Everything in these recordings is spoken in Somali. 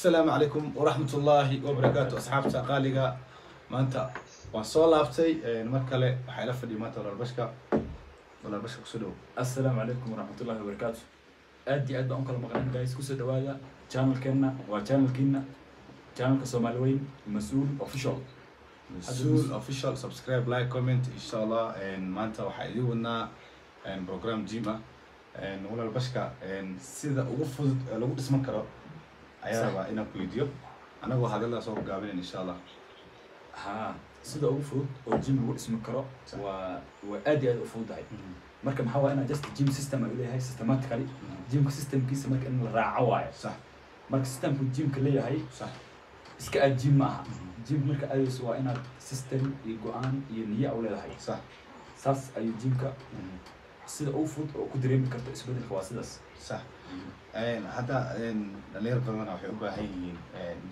Asalaamu calaykum waraxmatullaahi wabarakaatu, asxaabta qaaliga. Maanta waan soo laabtay mar kale. Waxaa ila fadhiya maanta walaal Bashka. Walaal Bashka, kusoo dhow. Assalaamu calaykum waraxmatullahi wabarakaatu. Aad iyo aad baan u kala maqnayn, guys. Kusoo dhawaada channelkeena, waa channelkiina, channelka Soomaali Weyn, Mas-uul Official. Mas-uul Official. Subscribe, like, comment, insha Allah. Maanta waxaa idiin wadnaa program gym ah. Walaal Bashka, sida ugu fudud ee lagu dhisman karo ayaa rabaa inaan ku weydiiyo, anagoo hadalada soo gaabinayn, insha Allah. Haa, sida ugu fudud oo gym lagu dhismi karo waa aad iyo aad u fududahay. Marka maxaa waa inaa just gym system ayuu leeyahay, systematically gymka systemkiisa marka in la raaco waayo. Marka systemku gymka leeyahay, iska aad gym ma aha. Gym marka aadayso waa inaad system iyo go-aan iyo niyo u leedahay. Saas ayuu gymka sida ugu fudud oo ku dareemi karto isbedelka waa sidaas. Sax. Hadda dhalinyar badana waxay u baahan yihiin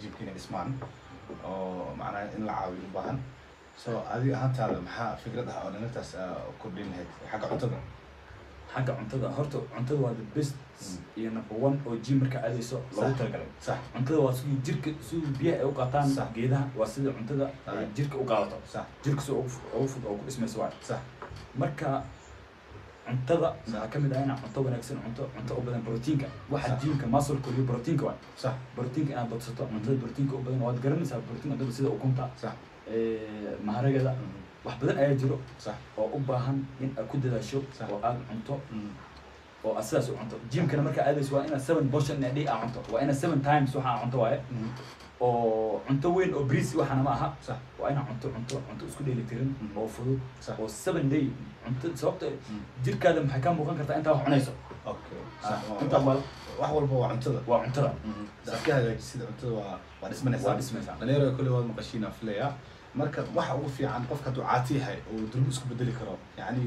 gymka inay dhismaan oo macnaha in la caawiyo u baahan. So adiga ahaantaada maxaa fikrad ah oo dhalinyartaas kordhin lahayd xagga cuntada? Xagga cuntada, horta cuntada waa the best iyo number one oo gym marka aadayso loogu talagalay. Cuntada waa sidii jirka, sidii biyaha ay u qaataan geedaha, waa sida cuntada ay jirka u qaadato. Jirka si ugu fudud oo ku dhismayso waay. Marka cuntada waxaa ka mid ah inaad cunto wanaagsan cunto, cunto u badan proteinka. Waxa gymka muscle koriyo proteinka waay. Proteinka inaad badsato, cuntada proteinka u badan waad garanaysaa. Protein cuntada sida ukunta, maharagada, wax badan ayaa jiro oo u baahan in aad ku dadaasho oo aad cunto oo aad sidaas u cunto. Gymkana markaa aadayso waa inaad seven portion in a day aad cunto, waa inaad seven times waxa aad cunto waaye, oo cunto weyn oo briis waxaana ma aha. Waa inaad cunto isku dheelitiran oo fudud oo 7 day cunto, sababta jirkaada maxay kaa muuqan kartaa intaa wax cunayso. Okay, sax. Intaa waa wax walba waa cuntada. Waa cuntada. Iska hagaajisid cuntada, waa dhismanaysaa. Waa dhismaysaa. Dhalinyarada kolley waad maqashiin aan filayaa. Marka waxa ugu fiican qofka hadduu caati yahay oo durbo isku bedeli karo, yacni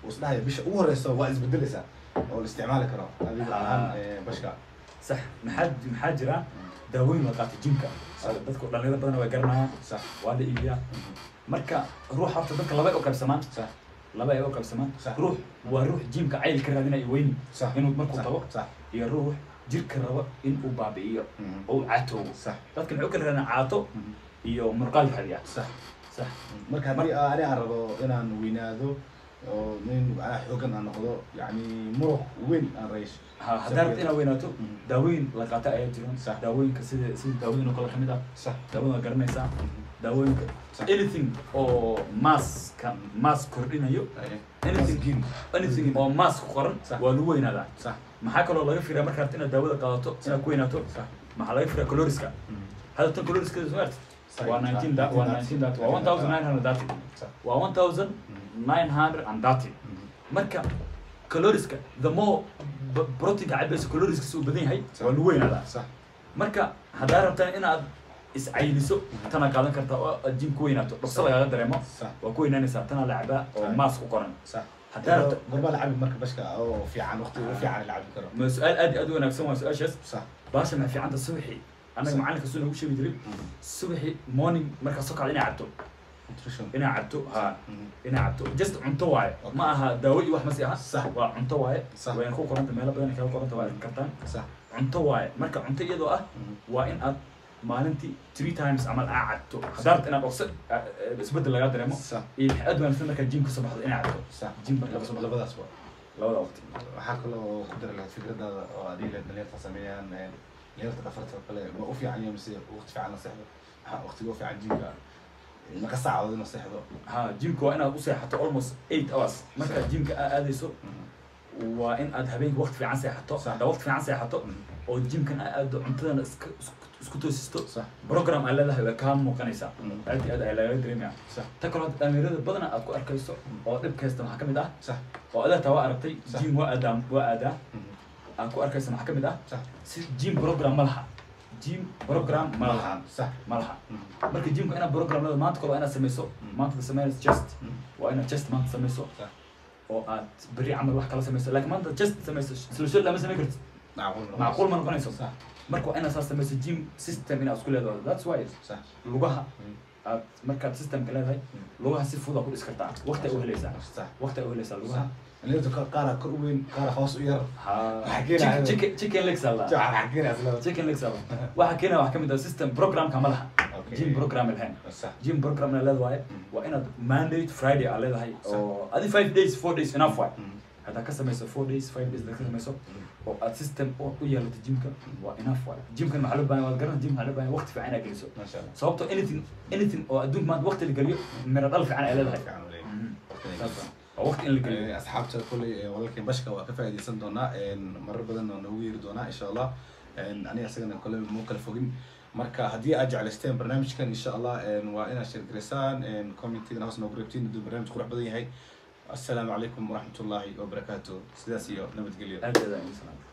uu isdhahaya bisha ugu horeysa waa isbedeleysaa oo la isticmaali karo, adiga ahaan, Bashka? Sax. Maxaa jira daawooyin la qaatay gymka, dadku dhalinyaro badan way garanayaan. Waa la iibiyaa. Marka ruux, horta dadka laba ay u qaybsamaan. Laba ay u qaybsamaan. Ruux waa ruux gymka cayl ka raadinaya weyni inuu markuu tago, iyo ruux jirka rabo in uu baabi'iyo oo uu caatoobo. Dadka maxay u kala raadinaa? Caato iyo murqaal raadiyaa. Sax. Marka haddii ani aan rabo inaan weynaado oo nin macnaha xoogan aan noqdo, yacni muruq weyn aan raysho? Ha, haddaa rabto inaad weynaato, daawooyin la qaata ayaa jiro. Daawooyinka sida daawooyin oo kale kamid ah. Daawada waa garanaysaa, daawooyinka anything oo masska mass kordhinayo, anything, anything oo mass ku qoran waa lagu weynaadaa. Maxaa kaloo laga fiiriyaa marka rabto inaad daawada qaadato inaad ku weynaato? Maxaa laga fiiriyaa? Calorieska. Hadda tan calorieskeeda soo aragtid, waa 19, waa 19 that, waa 1930, waa 1930. Marka calorieska, the more proteinka cabayso, calorieska si uu badan yahay, waa lagu weynaadaa. Marka haddaa rabtaan inaad iscayliso, tana qaadan kartaa oo aad gym ku weynaato, dhaqso lagaaga dareemo. Waa ku weynaanaysaa. Tana la cabaa oo mass ku qoran. Haddaa rabto Gorbaa la cabi marka, Bashka, oo fiican, waqti ugu fiican la cabi karo? Ma su-aal aad iyo aad u wanaagsan waa su-aashaas. Baasha maxay fiicanta subaxii. Annaga macalinka suu nagu sheegi jiray, subaxii morning markaa soo kacdo inay cabto. Nutrition. Inay cabto, ha. Inay cabto, just cunto waaye. Ma aha daawo iyo wax masi aha. Waa cunto waaye. Wayna ku qoranta meelo badan ay kaga qoranta, waa arki kartaan. Cunto waaye. Marka cunto iyadoo ah waa in aad maalintii three times camal aa cabto haddaa rabto inaad dhaqso isbeddel lagaa dareemo. Iyo waxay aad wanaagsan markaa gym kasoo baxdo inay cabto. Gym markaa kasoo baxdo. Labadaas waa labada waqti. Waxaa kaloo ku dari lahayd fikradaada oo adiga lahayd dhalinyarta sameeyaan, dhalinyarta dhafarta oo kale, ma u fiican yahay mise waqti fiican la seexdo? Maxaa waqtiga u fiican gymka, meeqa saacadood in la seexdo? Ha, gymka waa inaad u seexato almost 8 hours. Markaad gymka aa aadayso waa in aad habeenkii waqti fiican seexato. Haddaa waqti fiican seexato oo gymkan aa aado, cuntadana iska isku toosisto, program aad leedahay, way kaa muuqanaysaa. Aad iyo aad ayaa lagaga dareemaya. Ta kaloo hadda dhalinyarada badana aad ku arkayso oo dhib kaysta maxaa ka mid ah? Oo adaa taa waa aragtay. Gym waa aadaa, waa aadaa. Aad ku arkaysa maxaa ka mid ah? Si gym program ma laha, gym program ma laha. Ma laha. Marka gymka inaad program leedahay, maanta kale waa inaad samayso. Maanta samaynayso chest, waa inaad chest maanta samayso oo aad berri camal wax kala samayso. Laakiin maanta chest samayso, isla shoulder lama samayn kartid. Macquul. Macquul ma noqonayso. Marka waa inaad saas samayso, gym system inaad isku leedahay. That's why lugaha aad markaad systemka leedahay, lugaha si fudud aad ku dhisi kartaa, waqti ay u helaysaa. Waqti ay u helaysaa lugaha. Dhalinyarta qaara kor u weyn, qaara hoos u yar. Waxaa keenaya- Chicken legs alla. Waxaa keenaya isla. Chicken legs alla waxa keenaya waxaa kamid ah system programka ma laha. Gym program lahayn. Gym program na leedahay waa inaad Monday to Friday aa leedahay oo adi 5 days, 4 days enough waay. Haddaa ka samayso 4 days, 5 days haddaa ka samayso oo aad system u yeelato gymka, waa enough waay. Gymkan maxaa loo baahan? Waad garan, gym maxaa loo baahan? Waqti fiican inaad geliso. Masha Allah. Sababtoo anything oo adduunka maanta waqti la geliyo, miro dhal fiican ay leedahay. Fiican u leeyahay. Waqti. Saas waa. Waa waqti in la geliyo. Asxaabta kolley, walaalkeen Bashka waa ka faa'iidaysan doonaa, marar badan oo noogu yeeri doonaa insha Allah. Aniga isagana kolley muu kala fogin. Marka haddii aad jeclaysteen barnaamijkan, insha Allah, waa inaad share gareysaan, commentigana hoos noogu reebtiin hadduu barnaamij qurux badan yahay. Assalaamu calaykum waraxmatullaahi wabarakaatu. Sidaas iyo nabadgelyo. Aad aad aan idin salaamay.